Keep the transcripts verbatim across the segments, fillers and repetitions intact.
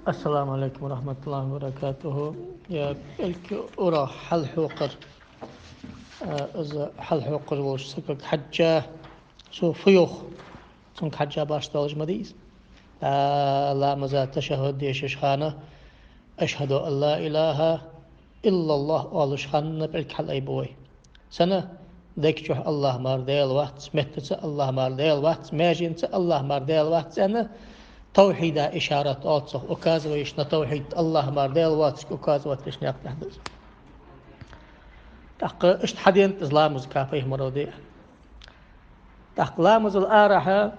السلام عليكم ورحمة الله وبركاته. Ер пӀелг урагӀа хьалхьокхар, э, из хьалхьокхаш волча сагага хьежжа, цо фу йоах, цунга хьежжа башха долаш ма дий из. ДӀа ламаза ташаххӀуд дешаш хана, أشهد أن لا إله إلا الله оалаш хана пӀелг хьалайбу вай. Сенна? Дег чу АллахӀ мара Даьла вац, меттаца АллахӀ мара Даьла вац, маьженца АллахӀ мара Даьла вац аьнна, тавхьида ишарат оал цох, указываешь на тавхьид, АллахӀ мара Даьла воацилга указывать деш никъ тӀехь да из. ТӀаккха иштта хьаденад из ламаза пайхамара даь. ТӀаккха ламазал арахьа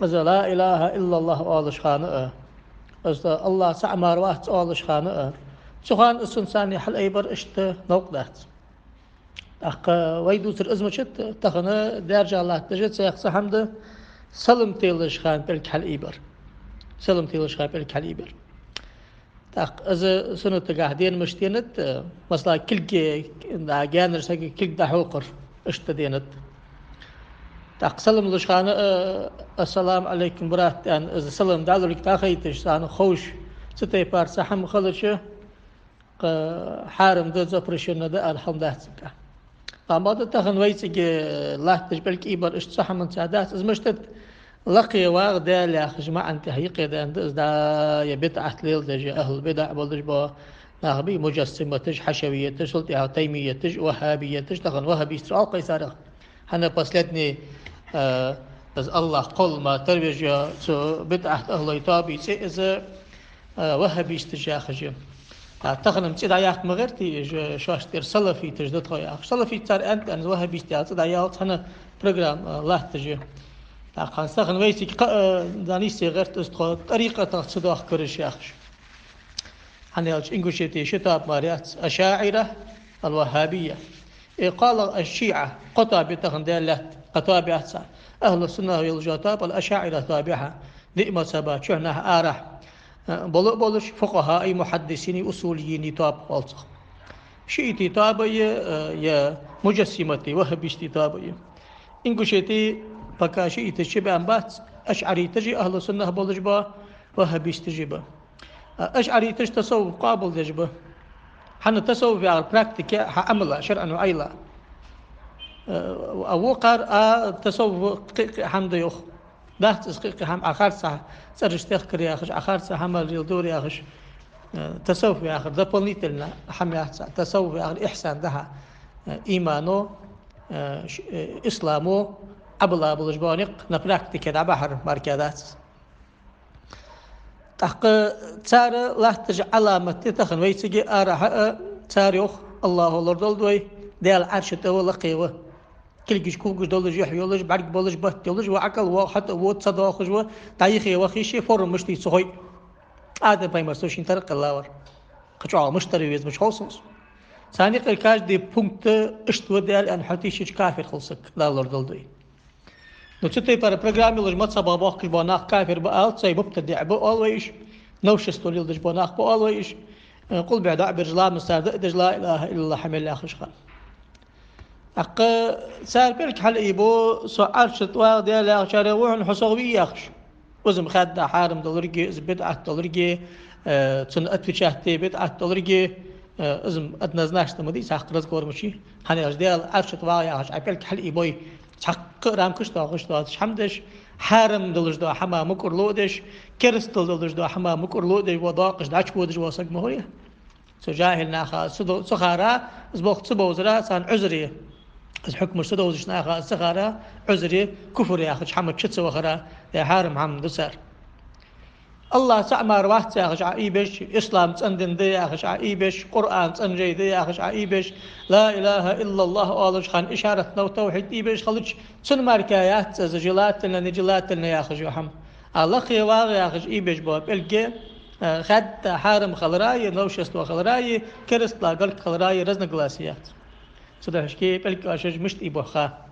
из لا إله إلا الله оалаш хана а, из АллахӀ цаӀ мара вац оалаш хана а, цу хана из цунца хьалайбар иштта новкъа дац. ТӀаккха вай дувцар из ма дац, тахан даьржа латташ да цхьа хӀама да, салам телаш хана пӀелг хьалайбар. Салам телаш хана пӀелг хьалайбар. ТӀаккха из суннатагахь денна мишта денад, масала, кулг, дӀа гаьнарча сага кулг дӀахьокхар, иштта денад. ТӀаккха салам луш хана а, السلام عليكم, брат, аьнна, из салам далург дӀахайташ, царна ховш, цу тайпара цхьа хӀама хилча, кхы хьарам да, запрещено да ала хӀама дац цунга. Амма да тахан вайцига латташ пӀелг айбар иштта цу хӀаманца дац. Из мишта да, лакхе вагӀа Даьла яхача маӀан тӀехь юкъе даьнна да из, дӀа е бидӀат леладеш, ахӀлу бидӀа болаш бола нах бий, муджассиматаш, хьашавияташ, цул тӀехьа таймияташ, ваххабияташ, тахан ваххабисташ оал кхайсарах. ХӀана последний, э, из АллахӀ кхоллама тарвеш йола цу бидӀат ахӀлой тоабий цӀи из, э, ваххабисташ яхаш я. А тахан-м цӀи дӀаяккха ма гӀерт уж, шоашта тӀера салафиташ да тхо яхаш. Салафит цар аьннад аьнна, ваххабист яха цӀи дӀаялац, хӀана программа, э, латташ я. ТӀаккха хӀанз тахан вайцига кхы а, э, дӀанийсса гӀерт из тхо тӀарикъатах ца доахкараш яхаш. ХӀана аьлча Ингушетий ши тоаба мара яц: ашаӀира, ал-ваххабия. Э, кхоалагӀа аш-шиӀа, кхо тоаба я тахан Даьла лаьтта, кхо тоаба яц. АхӀлу сунна йолча тоаба, ал-ашаӀира тоаба я хьа, диъ мазхӀаба чухь нах арахьа, э, бола а болаш, фукъахӀаий, мухьаддисиний, усулийиний тоаба оал цох. ШиӀитий тоаба я, э, е муджассиматий, ваххабистий тоаба я. Ингушетий пока шиӀиташ чубаьнна бац, ашӀариташ а ахӀлу суннах болаш ба, ваххабисташ а ба. А ашӀариташ тасаввуф къоабалдеш ба. ХӀана, тасаввуф яхар практике хьа Ӏамала, шарӀан ва Ӏайла. А вокхар а тасаввуф кхы-кхы хӀама да йоах. Дац из кхы-кхы хӀама, Ӏа харцахьа цӀераш техкар яхаш, Ӏа харцахьа хӀама леладора яхаш. Э, тасаввуф яхар дополнительно хӀама яц. Тасаввуф яхар ихьсан да хьа, э, имано, э, ш-, э, исламо Ӏабала болаш бола никъ на практике дӀабахьар мара дац. ТӀаккха цар латташ Ӏаламат да тахан вайцига арахьа а, цар йоах: АллахӀо лорадолда вай, Даьла Ӏарша тӀа ва, лакхе ва. Кулгаш, кулгаш долаш, юхь йолаш, бӀарг болаш, бат йолаш ва, Ӏакъал воагӀа, хьатӀа вода, ца доахаш ва, дӀа-юхе ваха йиш я, форма мишта я ца хой. Адам пайхамар цу шин тара кхеллавар. Кхы чӀоагӀа мишта тара веза, мича хов сона из. Царна юкъера каждый пункт иштта ва Даьла аьнна хьатийшача, кафир хул саг, Дала лорадолда вай. Ну, цу тайпара программа йолаш мазхӀабах бохкаш бола нах кафир ба оалац вай, мубтадиӀ ба оал вай уж, новшество леладеш бола нах ба оал вай уж, э, къулбехьа доӀа беш, ламаз цар да а деш, لا إله إلا الله хӀама мел яхаш хана. ТӀаккха цар пӀелг хьалайбу, со Ӏарша тӀа вагӀа Даьла яхачарех ва хьона, хьо сох вий яхаш. Из-м хаьдда хьарам долга, из бидӀат долга, э, цунна отвечать де бидӀат долга, э, из-м однозначно ма дий, цхьаккха разговор ма яций. ХӀана аьлча Даьла Ӏарша тӀа вагӀа яхача Ӏа пӀелг хьалайбой, цхьаккха рамкаш доахаш доацаш хӀама деш, хьарам долаш дола хӀама мукӀарло а деш, керастал долаш дола хӀама мукӀарло а деш, ва доаккхаш дӀачуводаш вола саг ма хой. Цу жахӀил наха, цу до-, цу хара, из болх ца бовзара, царна Ӏузар я. Из хьукмаш ца довзача наха, цу хара Ӏузар я, куфр яхача хӀаман чу ца вахара, е хьарам хӀама да цар. АллахӀ цаӀ мара вац яхаш Ӏа айбеш, ислам цӀена дин да яхаш Ӏа айбеш, Къуръан цӀена жай да яхаш Ӏа айбеш, لا إله إلا الله оалаш хана ишарат нав тавхьид айбеш хилча, цун мара яц из желательно, нежелательно яхаш йола хӀама. А лакхе вагӀа яхаш айбеш бола пӀелг, э, хаьдда хьарам хилара е, новшество хилара е, керастала гарга хилара е разногласие яц. Цудухьа шки пӀелг кхоачаш мишта айбу ха.